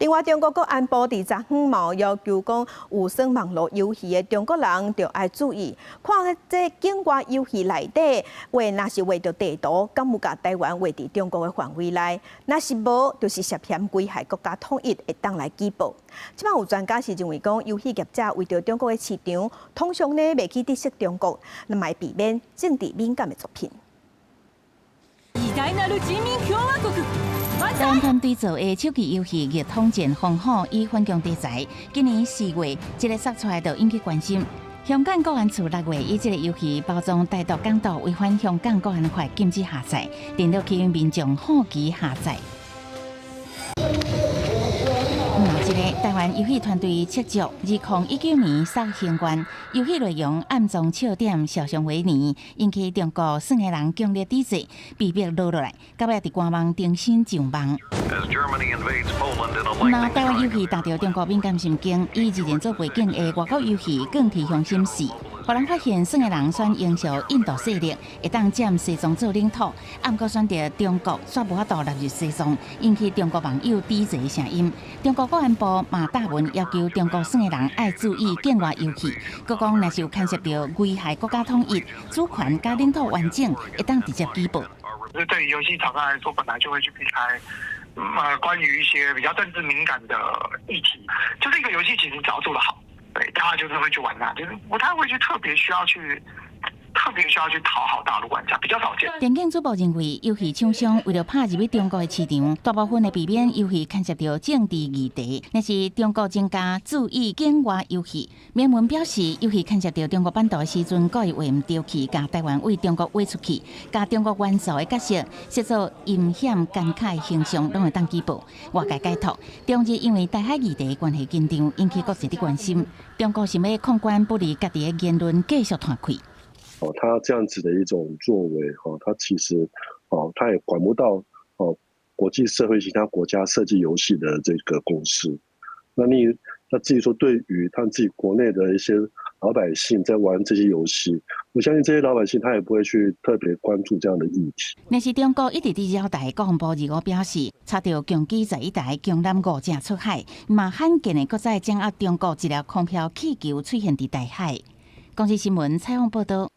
另外，中國國安部佇昨昏嘛要求講，有耍網路遊戲的中國人著愛注意，看這境外遊戲內底畫，若是畫著地圖，敢有共台灣畫佇中國的範圍內？若是無，就是涉嫌危害國家統一，會當來舉報。這擺有專家是認為講，遊戲業者為著中國的市場，通常呢袂去得失中國，那麼避免政治敏感的作品。台灣團隊做的手機遊戲《逆統戰烽火》以反共題材，今年4月這个釋出來就引起關心。香港國安處6月以這个遊戲包裝台獨港獨違反香港國安法禁止下載，電腦吸引民眾好奇下載。這个台灣遊戲團隊赤足，2019年殺興關，遊戲內容暗藏笑點，小熊維尼，引起中國耍的人強烈抵制，被迫落落來，到尾佇官網重新上網。那台灣遊戲觸著中國敏感神經，以日人做背景的外國遊戲《鋼鐵雄心四》，予人發現耍的人選英雄印度勢力，會當佔西藏做領土，毋過選擇中國，煞無法度納入西藏，引起中國網友抵制聲音。中國國安部嘛貼文要求中國耍的人愛注意境外遊戲，閣講若是有牽涉著危害國家統一、主權佮領土完整，會當直接舉報。這對於遊戲廠商來說，本來就會去避開，關於一些比較政治敏感的議題，就是一個遊戲其實只要做得好，對，大家就是會去玩它，就是不太會去特別需要去討好大陸玩家，比較少見。電競主播認為，遊戲廠商為著拍入去中國的市場，大部分會避免遊戲牽涉著政治議題。若是中國專家注意境外遊戲，明文表示，遊戲牽涉著中國版圖的時陣，故意畫毋著去，共台灣對中國畫出去，共中國元素的角色設做陰險奸狡形象，攏會當舉報。外界解讀，中日因為台海議題關係緊張，引起國際的關心。中國想欲控管不利家己的言論，繼續拖開。哦，他這樣子的一種作為，哈，他其實，哦，他也管不到，哦，國際社會其他國家設計遊戲的這個公司。那你那至於說對於他們自己國內的一些老百姓在玩這些遊戲，我相信這些老百姓他也不會去特別關注這樣的議題。若是中國一直佇擾台，國防部25表示，查著共機11台強艦五隻出海，嘛罕見的閣再掌握中國一粒空飄氣球出現佇台海。公視新聞採訪報導。